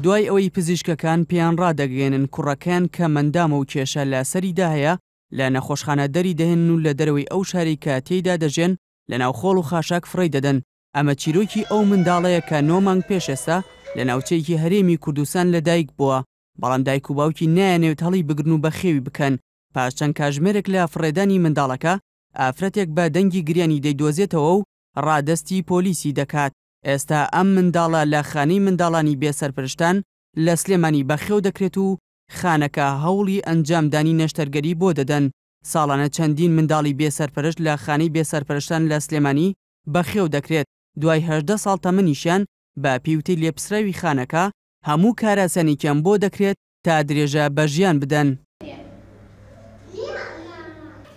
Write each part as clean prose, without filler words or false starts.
دوای ئەوەی پزیشکەکان پێیان ڕادەگەیەنن کوڕەکەیان کە مەندامە و کێشە لە سەریدا هەیە، لە نەخۆشخانە دەری دەهێنن و لە دەرەوەی ئەو شارەی کە تێیدا دەژێن لەناو خۆڵ و خاشاک فڕێی دەدەن، ئەمە چیرۆکی ئەو منداڵەیە کە نۆ مانگ پێش ئێستا لە ناوچەیەکی هەرێمی کوردستان لەدایک بووە، بەڵام دایک و باوکی نایانەوێت هەڵیبگرن و بەخێوی بکەن، پاش چەند کاژمێرێک لە فڕێدانی منداڵەکە، ئافرەتێک بە دەنگی گریانی دەیدۆزێتەوە و ڕادەستی پۆلیسی دەکات. ئێستا ئەم منداڵە لە خانەی منداڵانی بێ سەرپەرشتان لە سلێمانی بەخێو دەکرێت و خانەکە هەوڵی ئەنجامدانی نەشتەرگەری بۆ دەدەن. ساڵانە چەندین منداڵی بێ سەرپەرشت لە خانەی بێ سەرپەرشتان لە سلێمانی بەخێو دەکرێت، دوای 18 ساڵ تەمەنیشیان بە پێی وتەی لێپسراوی خانەکە، هەموو کارئاسانیەکیان بۆ دەکرێت تا درێژە بە ژیان بدەن.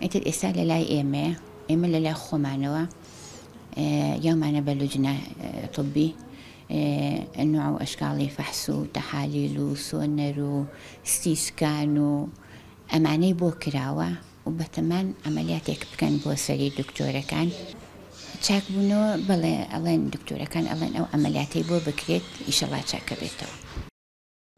ئیتر ئێستا لە لای ئێمەیە، ئێمە لە لای خۆمانەوە یاومانە بە لوجنە طبی نوع و ئەشکاڵی فەحس و تەحالیل و سۆنەر و سیسکان و ئەمانەی بۆ کراوە و بەتەمان عەمەلیاتێک بکەن بۆ سەری دکتۆرەکان چاکبوونەوە بەڵێ ئەڵێن دکتۆرەکان ئەڵێن ئەو عەمەلیاتەی بۆ بکرێت ئیشەڵا چاکەبێتەوە.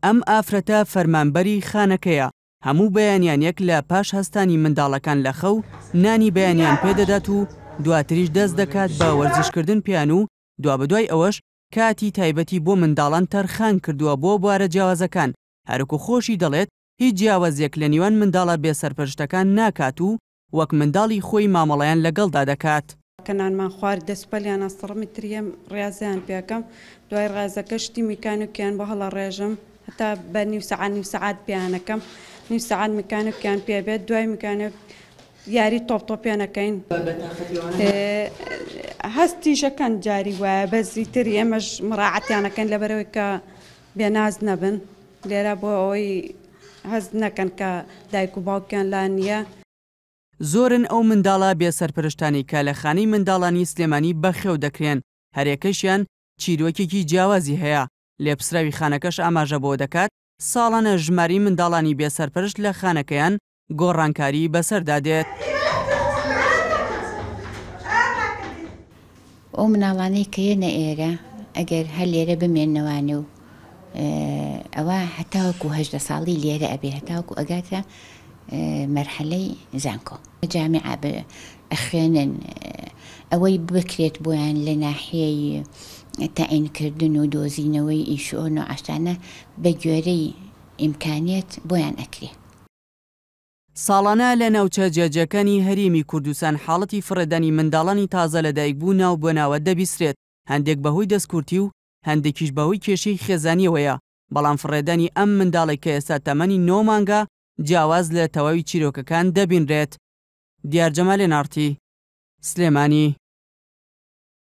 ئەم ئافرەتە فەرمانبەری خانەکەیە، هەموو بەیانیانێک لە پاش هەستانی منداڵەکان لە خەو نانی بەیانیان پێدەدات و دواتریش دەست دەکات بە وەرزشکردن پێیان و دوابەدوای ئەوەش کاتی تایبەتی بۆ منداڵان تەرخان کردووە بۆ بوارە جیاوازەکان، هەروەکو خۆشی دەڵێت هیچ جیاوازیەک لە نیوان منداڵە بێ سەرپەرشتەکان ناکات و وەک منداڵی خۆی مامەڵەیان لەگەڵدا دەکات. کە نانمان خوارد دەست پەلیان ئەسڕم ئیتر یەم ڕیازەیان پێ ئەکەم دوای ڕیازەکە شتی میکانیکیان بۆ هەڵەڕێژم هەتا بە نیو سەعات نیو سەعات پێیان ئەکەم نیو سەعات میکانیکیان پێ بێت دوای میکانیک یاری تۆپ تۆپێن ئەکەین هەستیش ئەکەن جاری وایە بەس ئیتر ئێمەش مڕاعەتیان ئەکەین لەبەرئەوەی کە بێناز نەبن لێرە بۆ ئەوەی هەست نەکەن کە دایک و باوکیان لا نییە. زۆرن ئەو منداڵە بێ سەرپەرشتانەی کە لە خانەی منداڵانی سلێمانی بەخێو دەکرێن، هەریەکەشیان چیرۆکێکی جیاوازی هەیە، لێپسراوی خانەکەش ئاماژە بەوە دەکات، ساڵانە ژمارەی منداڵانی بێ سەرپەرشت لە خانەکەیان گۆڕانکاری بەسەردا دێت. ئەو مناڵانەی کە یەنە ئێرە ئەگەر هەر لێرە بمێننەوانێ و ئەوە هەتاوەکو 18 ساڵی لێرە ئەبێ هەتاوەکو ئەگاتە مەرحەلەی زانکۆ جامیعە ئەخوێنن ئەوەی بکرێت بۆیان لە ناحیەی تەعینکردن و دۆزینەوەی ئیش و ئەو نوعەشتانە بە گوێرەی ئیمکانیەت بۆیان ئەکرێ. ساڵانە لە ناوچە جیاجیاکانی هەرێمی کوردستان حاڵەتی فڕێدانی منداڵانی تازە لەدایکبوو ناو بە ناوە دەبیسترێت، هەندێک بەهۆی دەستکورتی و هەندێکیش بەهۆی کێشەی خێزانییەوەیە، بەڵام فڕێدانی ئەم منداڵەی کە ئێستا تەمەنی نۆ مانگە جیاواز لە تەواوی چیرۆکەکان دەبینرێت. دیار جەمال ئێن ئاڕ تی، سلێمانی.